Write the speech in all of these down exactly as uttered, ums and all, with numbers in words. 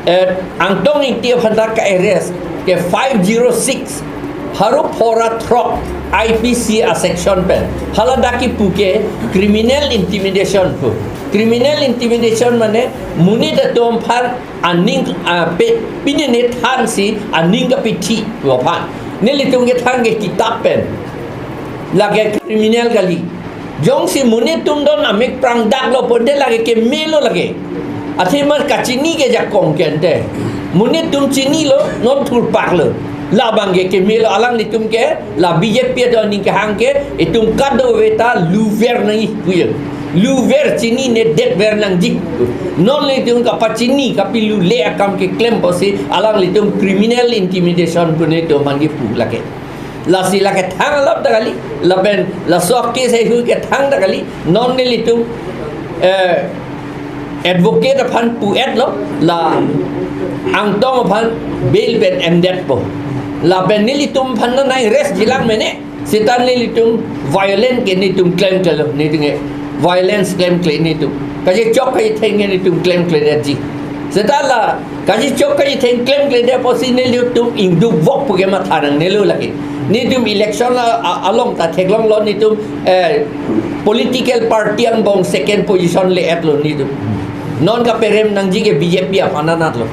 Eh, Angtong Ingti aphan ta ka-arrest ke five zero six, haro phora throk I P C a-section pen. Hala dak kipu ke criminal intimidation pu. Criminal intimidation mane monit atum aphan aning, ah, pe, pine ne thansi aning kapithi pu aphan. Nelitum kethang ke kitap pen. Lake criminal kali. Jongsi monit atum don amek prangdaklo pute lake kemelo lake. Athema kachini ke jakong kente. Monit atum chinilo, non thurpaklo. Labang ke kemelo, alanglitum ke, la B J P adon aning kehang ke, itum kadokave ta luver nangji puye. Luver chinine detver nangji. Non nelitum kapachini, kapilule akam keklem pusi, alanglitum criminal intimidation pu nelitum aphan kipu lake. Lasi lake thang alap ta kali, lapen laso case heihui kethang ta kali, non nelitum, eh, advocate aphan pu-etlo, la Angtong aphan bail pen emdetpo. Lapen nelitum aphan nanai rest jilang mene, seta nelitum violent ke nelitum klemklelo, nelitum ke violence klemkle nelitum. Kachechok kachetheng ke nelitum klemkledetji. Seta la kachechok kachetheng klemkledet pusi nelitum ingduk vok pu ke matha nangnelo lake. Nelitum election a, a, along ta theklonglo nelitum, eh, political party angbong second position le-etlo nelitum. Non kaperem nangji ke B J P aphan anatlo.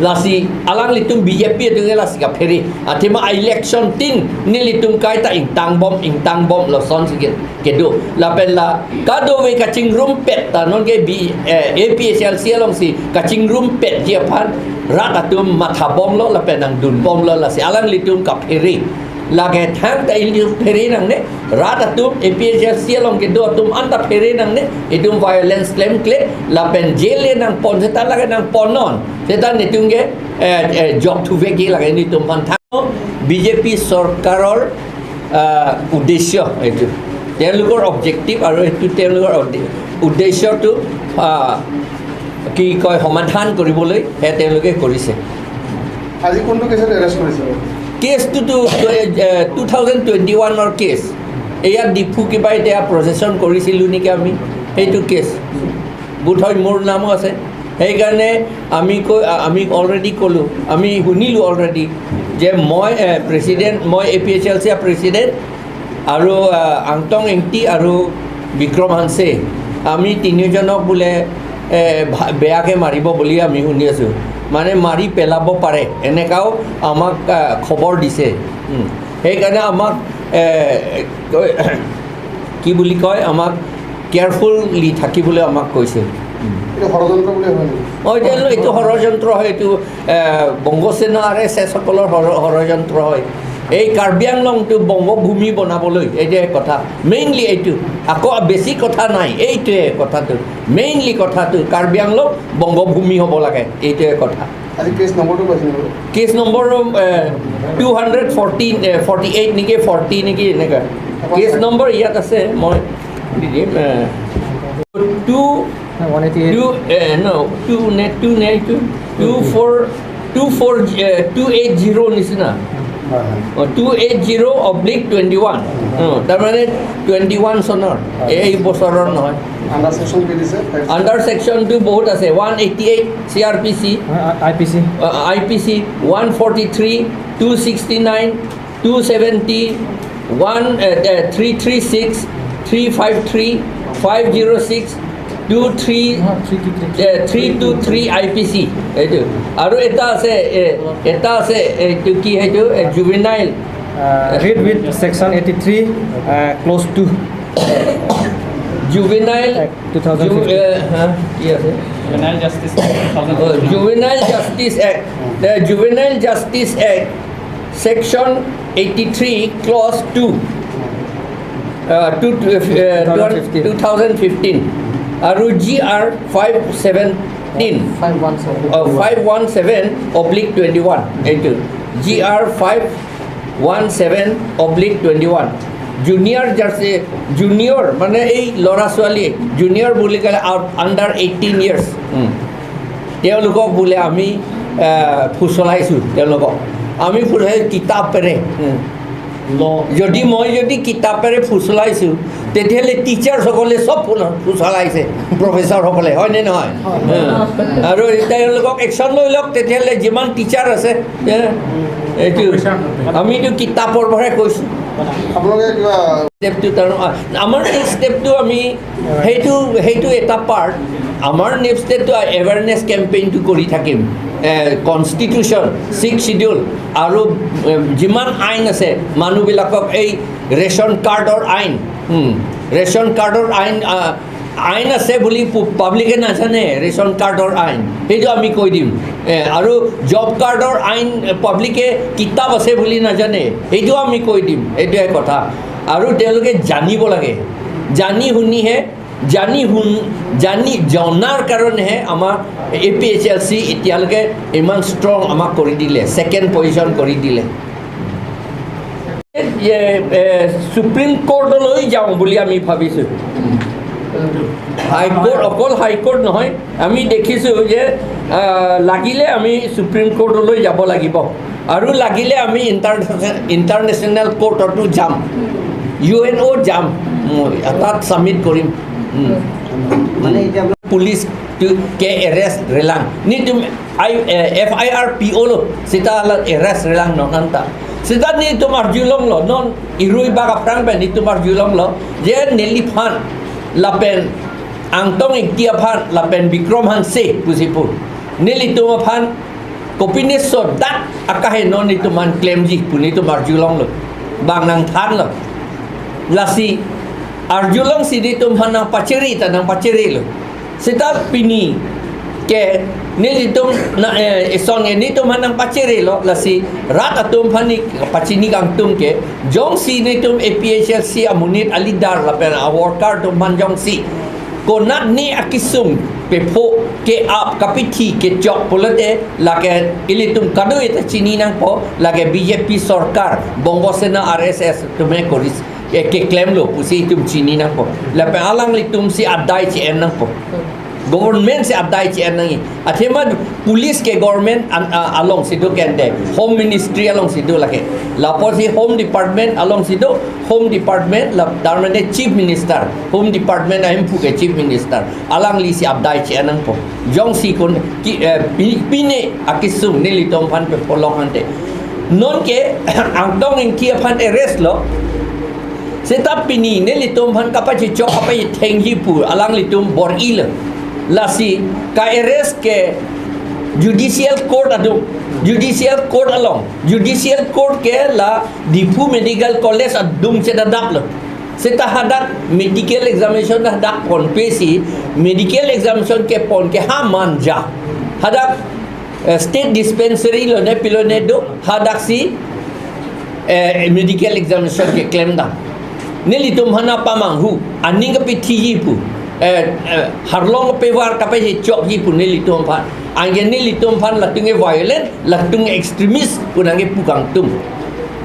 Lasi alanglitum B J P atum ke lasi kaphere. Athema election tin nelitum kaita ingtangbom, ingtangbom lason si ke, kedo. Lapen la kadokave kachingrumpet ta non ke B, eh, A P H L C alongsi kachingrumpetji aphan rat atum mathabomlo lapen nangdunbomlo, lasi alanglitum kaphere. Lake thang ta ilitum phere nangne, rat atum A P H L C along kedo atum anta phere nangne, itum violence klemkle, lapen jail le nangpon seta lake nangponnon. Seta nelitum ke, eh, eh, jok thuvekji lake nelitum aphan thang. B J P চৰকাৰৰ, আহ, উদ্দেশ্য এইটো। তেওঁলোকৰ অবজেক্টিভ আৰু এইটো তেওঁলোকৰ উদ্দে-, উদ্দেশ্যটো, আহ, কি কয়, সমাধান কৰিবলৈ হে তেওঁলোকে কৰিছে। আজি কোনটো কেছত এৰেষ্ট কৰিছে? কেছটোতো, এ, টু থাউজেণ্ড টুৱেণ্টি ওৱানৰ কেছ। এয়া ডিফু কিবা এতিয়া প্ৰচেছন কৰিছিলোঁ নেকি আমি, সেইটো কেছ। বোধহয় মোৰ নামো আছে। সেইকাৰণে আমি কৈ-, আ-, আমি অলৰেডি ক'লোঁ, আমি শুনিলোঁ অলৰেডি যে মই, এ, প্ৰেচিডেণ্ট, মই এ পি এইচ এল চিৰ প্ৰেচিডেণ্ট আৰু, আ, আংটং ইংতি আৰু বিক্ৰম হানছে, আমি তিনিওজনক বোলে, এ, ভা-, বেয়াকে মাৰিব বুলি আমি শুনি আছোঁ। মানে মাৰি পেলাব পাৰে, এনেকাও আমাক, আ, খবৰ দিছে। উম, সেইকাৰণে আমাক, এ, কৈ-, কি বুলি কয়, আমাক কেয়াৰফুলি থাকিবলৈ আমাক কৈছে। উম। এইটো ষড়যন্ত্ৰ বুলি হয় নেকি? অ, এতিয়া এইটো ষড়যন্ত্ৰ হয়, এইটো, এ, বংগ সেনা আৰ এছ এছসকলৰ ষড়-, ষড়যন্ত্ৰ হয়। এই কাৰ্বি আংলংটো বংগভূমি বনাবলৈ, এইটোৱে কথা। মেইনলি এইটো। আকৌ বেছি কথা নাই, এইটোৱে কথাটো। মেইনলি কথাটো কাৰ্বি আংলং বংগভূমি হ'ব লাগে, এইটোৱে কথা। আজি কেছ নম্বৰটো কৈছে নেকি? কেছ নম্বৰ, এ, টু হাণ্ড্ৰেড ফৰ্টি, এ, ফৰ্টি এইট নেকি, ফৰ্টি নেকি, এনেকুৱা। কেছ নম্বৰ ইয়াত আছে, মই দি দিম, এ, two, one eighty eight. Two, এ, ন, টু নে, টু নে, এইটো টু ফ'ৰ, টু ফ'ৰ, এ, টু এইট জিৰ' নিচিনা। হয়, হয়। অ, two eight zero' oblique twenty one. অ, তাৰমানে টুৱেণ্টি ওৱান চনৰ, হয়। এই বছৰৰ নহয়। আণ্ডাৰ ছেকশ্যন কি দিছে? আণ্ডাৰ ছেকশ্যনটো বহুত আছে, one eighty eight C R P C, আ-, আ-, আই পি চি। আ, I P C, one forty three, two sixty nine, two seventy, one, এ, এ, three three six, three five three, five zero' six, two three, নহয়, three two three. এ, three two three I P C, এইটো। আৰু এটা আছে, এ, এটা আছে, এইটো কি সেইটো? এ, জুভেনাইল। আ, read with section eighty three, a, clause two। Juvenile Act, two thousand fifteen। জু-, এ, হা, কি আছে? Juvenile Justice Act, two thousand fifteen। O, Juvenile Justice Act, the Juvenile Justice Act, Section eighty three, Clause two, a, two, a, two thousand fifteen। Two thousand fifteen। আৰু G R five seventeen. Five one seven. অ, five one seven oblique twenty one, এইটো। G R five one seven oblique twenty one. Junior jersey, junior মানে এই ল'ৰা ছোৱালী, junior বুলি ক'লে আ-, আণ্ডাৰ এইটিন ইয়াৰ্ছ। উম। তেওঁলোকক বোলে আমি, এ, ফুচলাইছোঁ তেওঁলোকক। আমি ফুচলাই কিতাপ পেৰে। উম। যদি মই যদি কিতাপেৰে ফুচলাইছো, তেতিয়াহ'লে টিচাৰ সকলে চব ফুল-, ফুচলাইছে, প্ৰফেচাৰ সকলে, হয়নে নহয়? হা। আৰু তেওঁলোকক একশ্যন লৈ লওক, তেতিয়াহ'লে যিমান টিচাৰ আছে, এ, এইটো আমিতো কিতাপৰ পৰাই কৈছো। আপোনালোকে কিবা ষ্টেপটো তাৰ, আমাৰ নেক্সট ষ্টেপটো আমি সেইটো, সেইটো এটা পাৰ্ট। আমাৰ নেক্সট ষ্টেপটো এৱেৰনেছ কেম্পেইনটো কৰি থাকিম। এ, কনষ্টিটিউশ্যন, ছিক্স শ্বিডিউল আৰু, এ, যিমান আইন আছে, মানুহবিলাকক এই ৰেচন কাৰ্ডৰ আইন, হুম, ৰেচন কাৰ্ডৰ আইন, আ, আইন আছে বুলি পু-, পাব্লিকে নাজানে, ৰেচন কাৰ্ডৰ আইন, সেইটো আমি কৈ দিম। এ, আৰু জব কাৰ্ডৰ আইন, এ, পাব্লিকে কিতাপ আছে বুলি নাজানে, সেইটো আমি কৈ দিম। এইটোৱে কথা। আৰু তেওঁলোকে জানিব লাগে, জানি শুনিহে, জানি শুন-, জানি জনাৰ কাৰণেহে আমাৰ এ পি এইচ এল চি এতিয়ালৈকে ইমান ষ্ট্ৰং আমাক কৰি দিলে, ছেকেণ্ড পজিশ্যন কৰি দিলে। এ, এ, ছুপ্ৰিম কোৰ্টলৈ যাওঁ বুলি আমি ভাবিছো। হাইকোৰ্ট, অকল হাইকোৰ্ট নহয়, আমি দেখিছো যে, আহ, লাগিলে আমি ছুপ্ৰিম কোৰ্টলৈ যাব লাগিব আৰু লাগিলে আমি ইণ্টাৰনেশ্যনেল, ইণ্টাৰনেশ্যনেল কোৰ্টতো যাম, ইউ এন অ' যাম, উম, তাত ছাবমিট কৰিম। উম। মানে এতিয়া পুলিচ কে এৰেষ্ট ৰেলাং, নিতুম আই, এ, এফ আই আৰ পি অ'লো, sita la arrest relang non anta. Sita netum arjulonglo, non irui bak aphrang pen netum arjulonglo, je neliphan lapen Angtong Ingti aphan lapen Bikram Hanse pusi pu, nelitum aphan kopine sodak akahe non netum aphan klemji pu netum arjulonglo, bang nangthanlo. Lasi arjulongsi netum aphan nangpachere ta nangpacherelo. Sita pini ke nelitum na, eh, isong e netum aphan nangpacherelo, lasi rat atum aphan ne pachini kangtung ke, jongsi netum A P H L C amonit, a leader lapen a worker atum aphan jongsi konat ne akesung kepho ke-ap kapithi kechok pulote lake ilitum kadokave ta chini nangpo, lake B J P sorkar, Bongo Sena, R S S atum he koris, eh, keklemlo pusi itum chini nangpo. Lapen alanglitumsi adai che-en nangpo. Governmentsi adai che-en nangji. Athema police ke government an-, a-, alongsi do kende. Home Ministry alongsi do lake. Lapusi Home Department alongsi do. Home Department la, tar mane Chief Minister. Home Department ahemphu ke Chief Minister. Alanglisi adai che-en nangpo. Jongsi kon ki, eh, pi-, pine akesung nelitum aphan pe polong ante. Non ke Angtong Ingti aphan arrest lo. Sita pini nelitum aphan kapachechok kapachethengji pu alanglitum bor-ilo. Lasi ka-arrest ke judicial court adung, judicial court along, judicial court ke la Diphu Medical College adung chedadaplo. Sita hadak medical examination hadak ponpesi, medical examination kepon ke ha manja. Hadak, eh, state dispensary lone pilone do, hadaksi, eh, medical examination keklem dam. Nelitum aphan nangpamanghu, aning kapithiji pu, eh, eh, harlong kapevar kapachechokji pu nelitum aphan. Anke nelitum aphan latum ke violent, latum ke extremist pu nangkepu kangtung.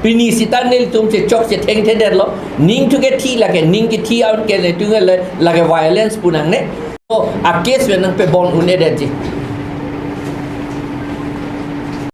Pini sita nelitum chechok chethengthedetlo, ning thu kethi lake, ning kethi aun ke netum ke le, lake violence pu nangne. O, a-case pen nangpebon un-edetji.